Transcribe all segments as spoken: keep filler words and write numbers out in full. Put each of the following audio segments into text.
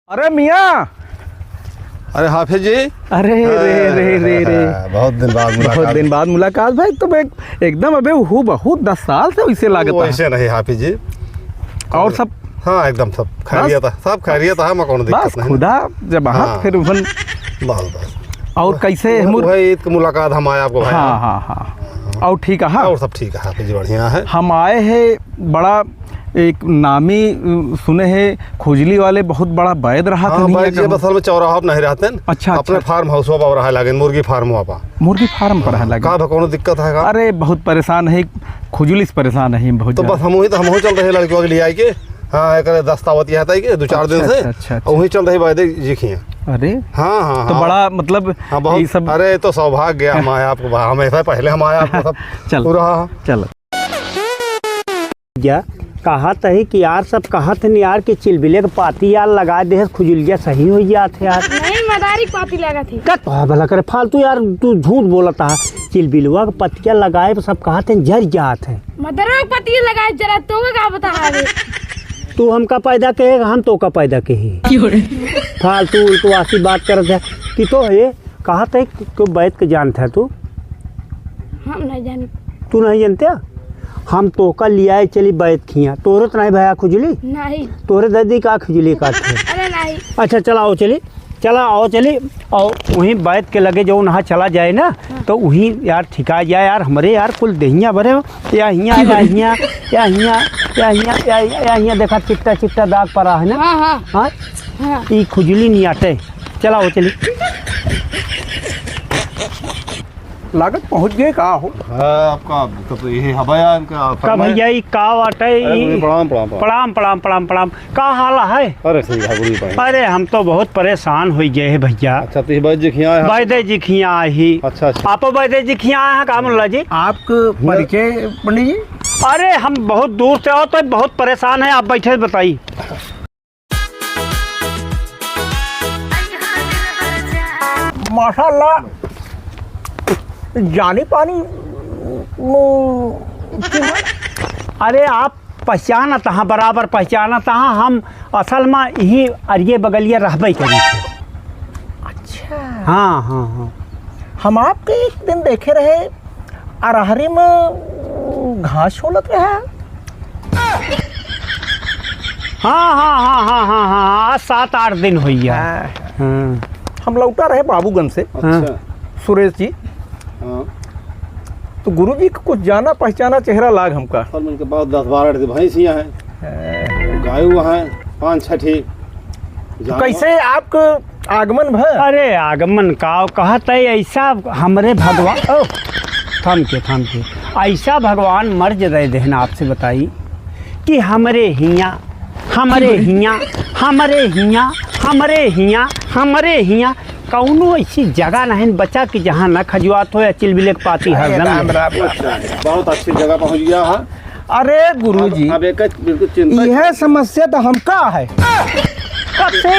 अरे मियाँ। अरे हाफिज जी। अरे रे रे रे रे। बहुत दिन बाद बहुत मुलाकात। दिन बाद मुलाकात भाई, तुम एक, एकदम अबे हूबहू दस साल से वैसे लागत है। वैसे नहीं हाफिज जी। और सब? हाँ, एकदम सब खैरियत है, सब खैरियत है, हमें कौनो दिक्कत बस नहीं। खुदा जब हाँ। फिर उफन बस, बस। और कैसे वह, मुर- वही ईद की मुलाकात हम आए आपको भाई। हाँ, हाँ, हाँ। और ठीक है? और सब ठीक है, हाफिज जी बढ़िया है। हम आए हैं बड़ा एक नामी, अ, सुने हैं खुजली वाले बहुत बड़ा वैद रहा था, हाँ, नहीं वैद है जी कहाँ? बसल में चौराहा पर नहीं रहते हैं। अच्छा, अपने अच्छा। फार्म हाउस पर रहा लगे, मुर्गी फार्म पर। मुर्गी फार्म पर रहा हाँ, लगे। का बा, कौनो दिक्कत है का? अरे, बहुत परेशान है, खुजली से परेशान है बहुत तो ज्यादा। बस हम वही तो, हम वही चल रहे लड़कियों के लिए आए के, हाँ, एक दस्तावत यह था कि दो चार दिन अच्छा, से, अच्छा, अच्छा, अच्छा। वही चल रहे वैद जी खिया। अरे, हाँ, हाँ, तो हाँ। बड़ा, मतलब, हाँ, बहुत, ये सब अरे, तो सौभाग्य हम आए आपको, हमेशा पहले हम आए आपको सब चल, पूरा। चल। या कहत है कि यार, सब कहत हन यार कि चिलबिले के पाती यार लगाए देहे, खुजुलिया सही हो जात है यार। नहीं, मदारी के पाती लागत है। का तो भला करे फालतू यार, तू झूठ बोलत है। चिलबिलवा के पतिया लगाए पे सब कहत हैं जर जात है। मदरवा के पतिया लगाए जरा, तो का बता है? तू हमका पैदा कहे, हम तो का पैदा कहे। क्यों रे? फालतू उल्टवासी बात करत है कि तो ये कहत है कि कोई बैद के जानत है तू? हम नहीं जानी। तू नहीं जानते? हम तोहका लियाए चली बैद खिया। तोहरे तो नहीं भया खुजली? नहीं। तोहरे दर्दी का खुजली काट है? अरे नहीं। अच्छा, चला आओ चली, चला आओ चली, और वहीं बैद के लगे जो वहाँ चला जाए ना, हाँ। तो वहीं यार ठिका जाए यार, हमरे यार कुल देहिया भरे, या हिया, या हिया, या हिया, या हिया, या, या हिया, देखा चिट्टा चिट्टा दाग पड़ा है ना? हाँ, हाँ। हाँ? हाँ। ई खुजली नहीं आटे। चला आओ चली। लागत पहुँच गए का हो? हाँ, आपका तो, तो यही हवा है इनका का समय। भैया, ई का बाटे, अरे, ई प्रणाम, प्रणाम, प्रणाम। प्रणाम, प्रणाम, प्रणाम, प्रणाम। का हाल है? अरे, ठीक है, गुरु जी, प्रणाम। अरे, हम तो बहुत परेशान हो गए हैं भैया। अच्छा, तो ये बैद जी खिया आए हैं? बैदे जी खिया आए ही। अच्छा, अच्छा। आप बैदे जी खिया आए हैं का मुल्ला जी? आपका परिचय, पंडित जी? अरे, हम बहुत दूर से आओ तो बहुत परेशान है, आप बैठे बताई। माशाल्लाह, जानी पानी, अरे, आप पहचानत हाँ, बराबर पहचानत हाँ, हम असल में यही अरिये बगलिया रहबे करी थे। अच्छा। हाँ, हाँ, हाँ। हम आपके एक दिन देखे रहे, अरहरी में घास छोलत रहा। हाँ, हाँ, हाँ, आज सात आठ दिन होइया। हाँ। हाँ। हम लौटा रहे बाबूगंज से। अच्छा। सुरेश जी। हाँ। तो गुरुजी का कुछ जाना पहचाना चेहरा लाग हमका। सर, उनके पास दस बारह ठे भैंसियाँ हैं। हाँ। गाय हुआ है, पाँच छः ठे। तो जानवर। कैसे आपका आगमन भा? अरे, आगमन का कहत है, ऐसा हमरे भगवान, ओ, थम के, थम के, ऐसा भगवान मर्ज दे देहन, आपसे बताई कि हमरे हियाँ, हमरे हियाँ, हमरे हियाँ, हमरे हियाँ, हमरे हियाँ कौनो ऐसी जगह नहीं बचा कि जहाँ न खजुआत हो या चिलबिले के पाती अरे हरदम। राम, राम, राम, राम। बहुत अच्छी जगह पहुँच गया है। अरे गुरुजी, अब, अब एक बिल्कुल चिंता यह समस्या तो हमका है। कब से?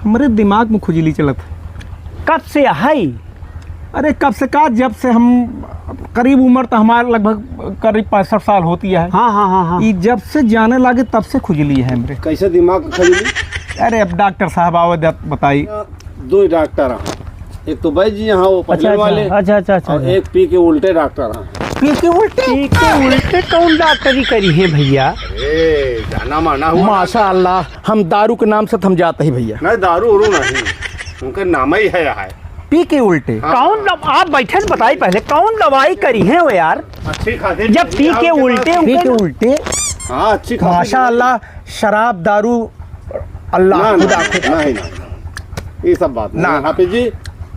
हमरे दिमाग में खुजली चलत है। कब से है? अरे कब से का, जब से हम करीब उम्र तो हमारे लगभग करीब पैंसठ साल होती है। हाँ, हाँ, हाँ, हाँ। ई जब से जाने लागे तब से खुजली है हमरे। कैसे दिमाग खुजली? अरे अब डॉक्टर साहब आओ दत-, बताई। दो डॉक्टर हैं, एक तो बैद जी यहाँ वो पहले अच्छा, वाले, अच्छा, अच्छा, अच्छा, और अच्छा। एक पी के उल्टे डॉक्टर हैं। पी के उल्टे? पी के उल्टे कौन डॉक्टरी करी है भैया? अरे जाना माना हुआ। माशाअल्लाह, हम दारू के नाम से थम जाते ही भैया। नहीं, दारू उरू नहीं, उनका नाम ही है, है। पी के उल्टे। हाँ। कौन दव-, आप बैठे न बताई पहले, कौन दवाई करी है वो यार? अच्छी खासी जब पी के उल्टे पी के उल्टे। हाँ, अच्छी खासी माशाअल्लाह, शराब, दारू, अल्लाह, ना, खुदा, ना, खुदा। नहीं, नहीं, नहीं। ये सब बात नहीं। ना। हाफिज जी,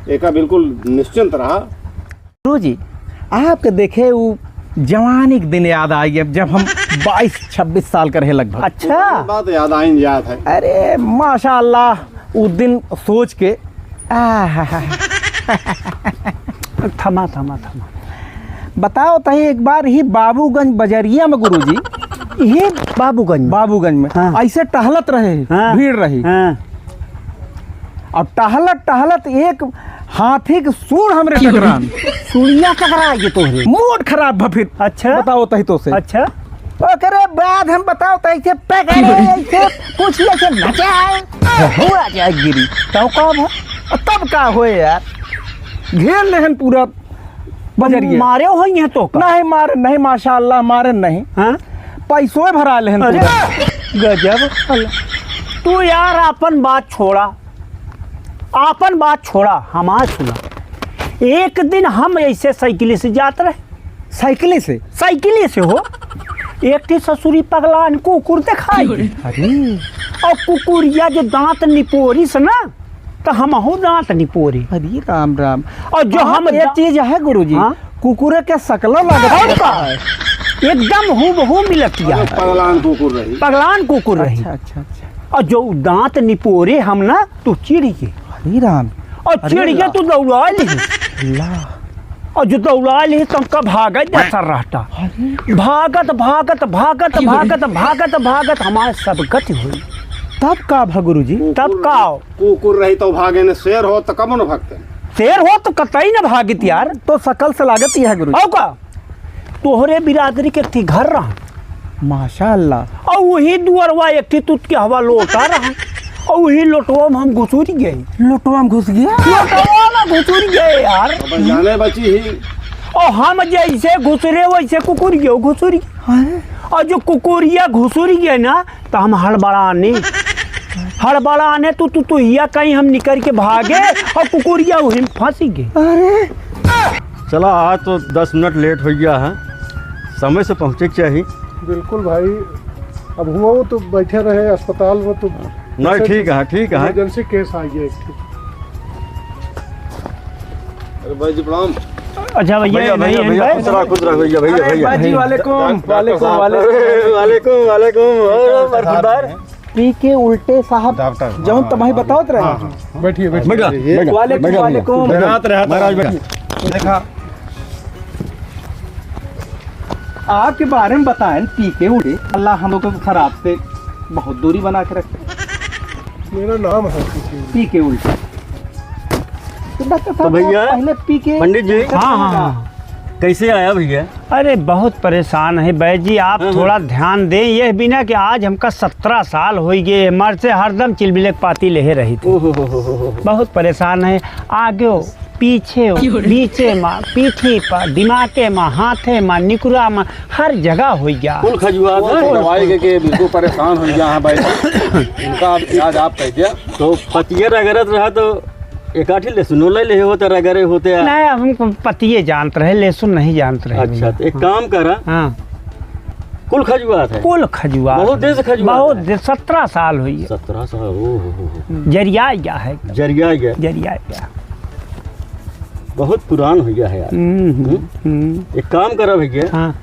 एका बिल्कुल निश्चिंत रहा। गुरु जी, आपके देखे वो जवानी के दिन याद आ गया, जब हम बाईस छब्बीस साल के रहे लगभग। अच्छा। बात याद आइन जात है। अरे, माशाअल्लाह, उ दिन सोच के, आहा। थमा, थमा, थमा। बताओ तही एक बार ही बाबूगंज बजरिया में गुरुजी। ये बाबूगंज में? बाबूगंज में। हाँ। ऐसे टहलत रहे, हाँ। भीड़ रही। हाँ। अब टहलत, टहलत एक हाथी के सूंड हमरे टकरान। सूंडिया टकरा गई तोहरे? मूड खराब भा फिर। अच्छा। बताओ तही तो से। अच्छा। ओकरे बाद हम बताओ तो ऐसे पकड़े, ऐसे पूछिए, ऐसे नचाए, हुआ जाए गिरी। तो का भा? तब का होए यार, घेर लेहन पूरा बजरिया। मारे होइहैं तो का? नहीं मारे, नहीं, माशाअल्लाह मारे नहीं। हाँ? पैसों भरा लेहन अरे, पूरा। गजब। तू यार आपन बात छोड़ा, आपन बात छोड़ा, हमार सुना। एक दिन हम ऐसे साइकिल से जात रहे। साइकिल से? साइकिल से हो। एक ठे ससुरी पगलान कुकुर देखाई। अरे। और कुकुरिया जो दांत निपोरिस ना, तो हमहू दांत निपोरी। अरे राम राम। और जो हाँ, हम एक दा- चीज है गुरुजी, हाँ? कुकुरे के शकलो लागत और का? है। एकदम हूबहू मिलतिया। अरे पगलान कुकुर रही। पगलान कुकुर रही। अच्छा, अच्छा, अच्छा। और जो दांत निपोरे हम ना, तो चिढ़ गए। हरे राम। और अरे चिढ़ गए ला। तो दौड़ा ले। ला। और जो दौड़ा ले तो हमका भागत जा सर रहता। अरे। भागत, भागत, भागत, भागत, भागत, भागत हमारे सब गति हुई। तब का भा गुरुजी? तब का? कुकुर रही तो भागे न, शेर हो तो कब न भागते? शेर हो तो कतई न भागित यार। तो शकल से लागत यह गुरुजी। और का? तोहरे बिरादरी के एक ठे घर रहा। माशाअल्लाह। और वही दुअरवा एक ठे तुत के हवा लोटा रहा। और वही लोटवा में हम घुसुर गए। लोटवा में घुस गया? लोटवा में घुसुर गए यार। अब जाने बची ही। और हम जैसे घुसरे वैसे कुकुर गयो घुसुर गए। अरे। और जो कुकुरिया घुसुर गए ना, तो हम हड़बड़ाने, हड़बड़ाने तू, तू, तू हिया कहीं हम निकर के भागे और कुकुरिया वहीं फंसी गए। अरे। चला, आज तो दस मिनट लेट हो गया है, समय से पहुँचे के चाहिए। बिल्कुल भाई, अब हुआ वो तो बैठे रहे अस्पताल में तो नहीं, ठीक है, ठीक है। इमरजेंसी केस आ गया एक ठे। अरे भाई जी, प्रणाम। अच्छा भैया, भैया, नहीं भैया, है भैया, भाई। खुश रहा, खुश रहा भैया, भैया, अरे भैया। भाई जी, वालेकुम, डॉक्टर वालेकुम, साहब। वालेकुम। अरे, वालेकुम, वालेकुम। और डॉक्टर साहब बरखुरदार। हैं। पी के उल्टे साहब, डॉक्टर। जौन तमाही बतावत रहे। हाँ, हाँ। बैठिए, बैठिए। बैठा, बैठा, वालेकुम, बैठा, वालेकुम। बैठा। महाराज बैठिए। देखा, आपके बारे में बताएं, पी के उल्टे, अल्लाह हम लोग को शराब से बहुत दूरी बना के रखे। मेरा नाम है पी के उल्टे। पी के उल्टे। तो डॉक्टर तो साहब, भैया, आप पहले पी के हाँ, हाँ, हाँ। कैसे आया भैया? अरे, बहुत परेशान है बैद जी, आप हाँ, हाँ। थोड़ा ध्यान दें। यह बिना कि आज हमका सत्रह साल होइ गए, मर से हरदम चिलबिले के पाती लेहे रही थी। ओहो हो हो हो हो। बहुत परेशान है, आगे हो, पीछे हो, बीचे मा, पीठी पा, दिमागे मा, हाथे मा, निकुरा मा, हर जगह होइ गया। कुल खजुआ वो था। तो दवाई के, के बिल्कुल परेशान होइ गया है भाई। इनका अब इलाज आप कर दिया। तो पतिया रगड़त रहा तो एक आठी लहसुनो ले ले होते, रगड़े होते आ। नहीं, हम पतिये जानत रहे, लहसुन नहीं जानत रहे अच्छा, भैया। तो एक हाँ। काम करा। हाँ। कुल खजुआत है। कुल खजुआत बहुत है। दिन से खजुआत बहुत है। दिन, सत्रह साल हुई है। सत्रह साल, ओ हो हो हो। जरिया गया है। जरिया गया। जरिया गया। बहुत पुरान हो गया है यार। हम्म, हम्म, हम्म? हम्म। एक काम करा भैया। हाँ।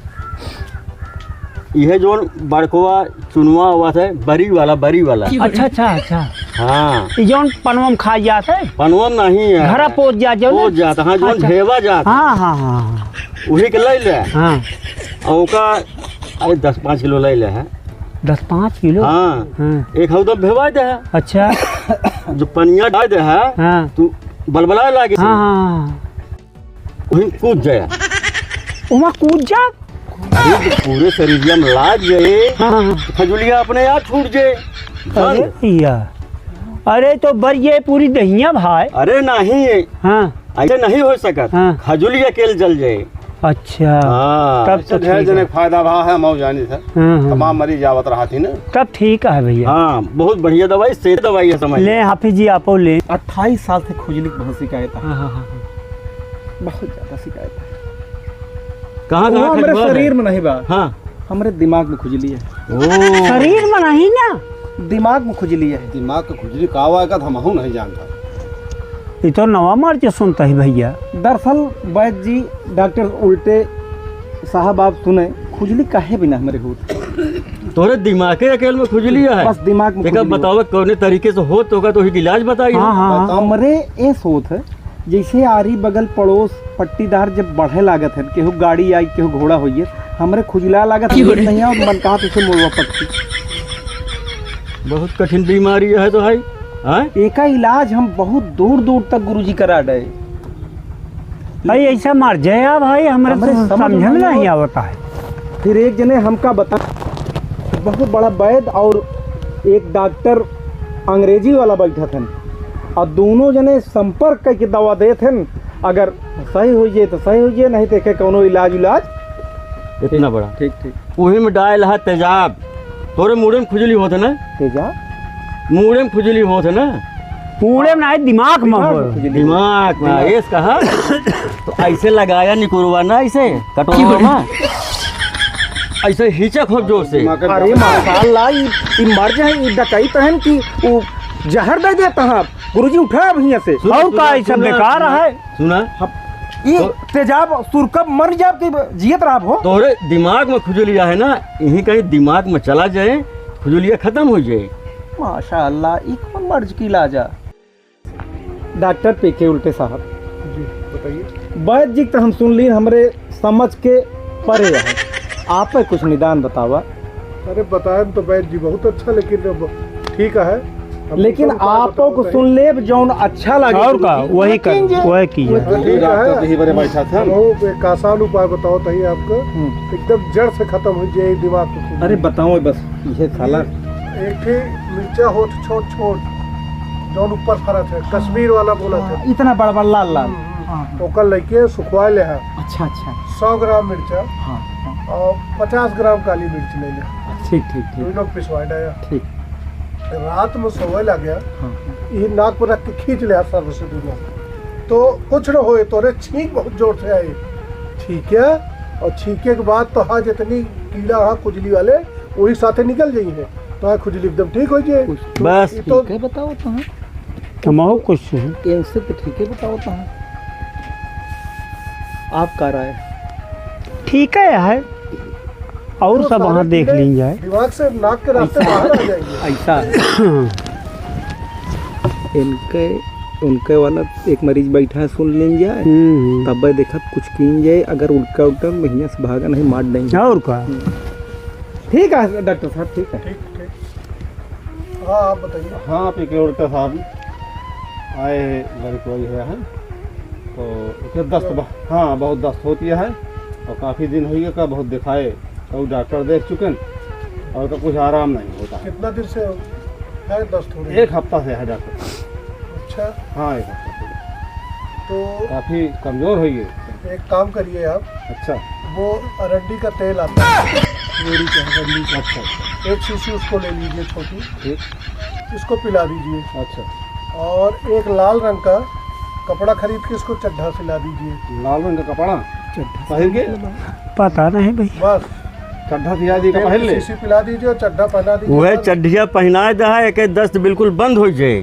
यह जोन बड़कवा चुनवा हुआ था, बरी वाला, बरी वाला। अच्छा, अच्छा, अच्छा। हाँ। ई जोन पनवा में खा जात है? पनवा में नहीं है। घरा पोत जा, जो पोत ना? जात, हाँ, जोन अच्छा। ढेवा जात। हाँ, हाँ, हाँ, हाँ। वही के ले ले। हाँ। और ओका, अरे, दस पाँच किलो ले ले है। दस पाँच किलो? हाँ। हाँ। एक हौदा भेवा दे है। अच्छा। जो पनिया डाल दे है, हाँ। तू बलबला लागे। हाँ, हाँ, हाँ। वहीं कूद जाए। वहाँ कूद जा? कूद पूरे शरीरिया में लाग जाए, हाँ, हाँ, हाँ। खजुलिया अपने आप छूट जाए। अरे भैया, अरे तो बर ये पूरी दहिया भाई। अरे नहीं, हाँ। ऐसे नहीं हो सकत। हाँ। खजुलिया केल जल जाए। अच्छा। हाँ। तब तो ऐसे ढेर ठीक जने है। फायदा भा है, मऊ जानी से। हाँ, हाँ। तमाम मरीज आवत रहा थी ना। तब ठीक है भैया। हाँ, बहुत बढ़िया दवाई, से दवाई है, समझ ले। हाफिज जी, आपो ले। अट्ठाईस साल से खुजली के बहुत शिकायत है। हाँ, हाँ, हाँ, हाँ। बहुत ज्यादा शिकायत है। कहाँ, वो कहाँ हमरे खजुआत है? शरीर में नहीं बा। हाँ। हमरे दिमाग में खुजली है। ओ। शरीर में नहीं ना। दिमाग में खुजली है। दिमाग के खुजली का आवा का हमहू नहीं जानता। ये तो नवा मर्ज सुनता है भैया। दरअसल वैद जी, डॉक्टर उल्टे साहब, आप सुने, खुजली काहे बिना हमरे होत? तोरे दिमाग के अकेल में खुजली है। बस दिमाग में एक खुजली बताओ, होत। कौने तरीके से होत होगा तो एक इलाज बताइए। हाँ, हाँ, हाँ। हमरे ए सोच है, जैसे आरी बगल पड़ोस पट्टीदार जब बढ़े लागत है, केहू गाड़ी आई, केहू घोड़ा होइए, हमरे खुजला लागत है, क्यों रे? नहीं आओ, मन कहा तुझे मुड़वा पट्टी। बहुत कठिन बीमारी है तो भाई, हाँ? एका इलाज हम बहुत दूर दूर तक गुरुजी करा डे। भाई ऐसा मर जाए भाई, हमरे हमरे तो समझ समझ में में नहीं नहीं आवता है। फिर एक जने हमका बता, बहुत बड़ा वैद और एक डॉक्टर अंग्रेजी वाला बैठत हन, और दोनों जने संपर्क करके दवा देत हन। अगर सही होइ जाए तो सही होइ जाए, नहीं तो एके कौनो इलाज उलाज। इतना बड़ा। ठीक, ठीक। वही में डायल है तेजाब। तोरे मूड़े में खुजली होत है ना? तेजाब? मूड़े में खुजली होत है ना? मूड़े में नहीं, दिमाग में दिमाग हो। में खुजली। दिमाग में, दिमाग। ऐस कहा। तो ऐसे लगाया निकुरवा ना, ऐसे कटोरा में। ऐसे हिचक हो जोर से। अरे माशाल्लाह, ई, ई मर जाए, ई डकैत हन कि ऊ जहर दे देता है। गुरुजी उठा अब हियां से। सुन, और सुन, का, ई सब सुन, बेकार सुन। है। सुना? हम, ई तो तेजाब सुरकब मर जाब कि जियत रहब हो? तोहरे दिमाग में खुजलिया है ना, यहीं कहीं दिमाग में चला जाए, खुजलिया खत्म हो जाए। माशाअल्लाह, ई कौन मर्ज की इलाज है? डॉक्टर पी के उल्टे साहब। जी, बताइए। वैद्य जी तो हम सुन ली, हमरे समझ के परे है। आप कुछ निदान बतावा। अरे बताएं तो वैद्य जी बहुत अच्छा, लेकिन अब ठीक है। हम लेकिन दूसरा उपाय आपको बताओ को सही। सुन लेब जौन अच्छा लगे। और का, वही कर, कीजिए। वही कीजिए। वो तो ठीक है। डॉक्टर यही बरे बैठा था। वो एक आसान उपाय बताओ ताकि आपको हम्म। एकदम जड़ से खत्म हो जाए दिमाग को। अरे बताओ बस, ये साला। एक ठे मिर्चा होत छोट छोट, जौन ऊपर फरत है, कश्मीर वाला बोला था। इतना बड़ बड़ लाल लाल। हम्म, हम्म। हाँ, हाँ। ओकर लइके सुखवाए ले है। अच्छा, अच्छा। सौ ग्राम मिर्चा हाँ, हाँ। और पचास ग्राम काली मिर्च ले ले। ठीक, ठीक, ठीक। दोनों पिसवा डाया। ठीक। रात में सोवे लग गया, हाँ। ये नाक पर रख के खींच ले हाथ सर्व से दोनों। तो कुछ न होए, तोरे छींक बहुत जोर से आए। ठीक है, और छींके के बाद तो हाँ जितनी कीड़ा हाँ खुजली वाले, वही साथे निकल जाई है। तो हाँ खुजली एकदम ठीक हो जाए। बस। ये तो ठीक है, बताओ तो हाँ। तमाहू कुछ है। इनसे तो ठीक है, बताओ तो हाँ। आप का राय? ठीक है, है। और तो सब वहाँ सारे देख कीड़े लीन जाए। दिमाग से नाक के रास्ते बाहर आ जाएंगे। ऐसा। इनके, उनके वाला एक मरीज बैठा है, सुन लीन जाए। हम्म, हम्म। तब देखत कुछ कीन जाए, अगर उल्टा उल्टा में हियां से भागा नहीं, मार देंगे। और का? हम्म। ठीक है डॉक्टर साहब, ठीक है। ठीक, ठीक। हाँ, आप बताइए। हाँ, आप एक डॉक्टर साहब आए हैं, लड़के वही है, हैं? तो उसे दस्त ब-, हाँ, बहुत दस्त होती है और काफ़ी दिन होइए का बहुत दिखाए, और डॉक्टर देख चुके हैं और का कुछ आराम नहीं होता है। कितना दिन से है दस्त हो रही है? एक हफ्ता से है डॉक्टर। अच्छा। हाँ, एक हफ्ता से। तो काफी कमजोर हो गए। एक काम करिए आप। अच्छा। वो अरंडी का तेल आता है, मेरी का, अरंडी का। अच्छा। एक शीशी उसको ले लीजिए छोटी। ठीक। इसको पिला दीजिए। अच्छा। और एक लाल रंग का कपड़ा खरीद के इसको चड्ढा सिला दीजिए। लाल रंग का कपड़ा? चड्ढा। पहिर के? पता नहीं भाई। बस। चड्ढा सिला दी का तेल पहन की ले। शीशी पिला दीजिए और चड्ढा पहना दीजिए। वह बस। चड्ढिया पहनाए दहा, एक दस्त बिल्कुल बंद हो जाए।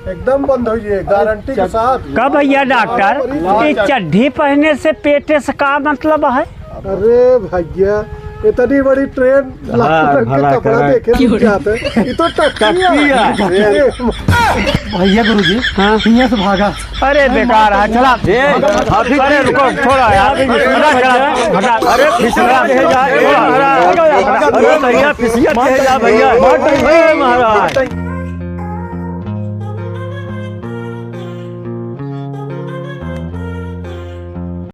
एकदम बंद हो जाए, गारंटी के साथ। का भैया डॉक्टर, अरे ये चड्ढी पहने से पेटे से का मतलब है? अरे भैया, इतनी बड़ी ट्रेन, लाल हाँ, रंग के भला कपड़ा करा। देखे रुक जाते। ये तो टट्टी है। टट्टी है। अरे भैया गुरुजी, हाँ। हियां से भागा। अरे बेकार है, चला। ए, अभी अरे रुको, छोड़ा यार। हटा, चला, हटा। अरे फिसला के जा, ए महाराज। अरे भैया, फिसला के जा भैया। ए महाराज।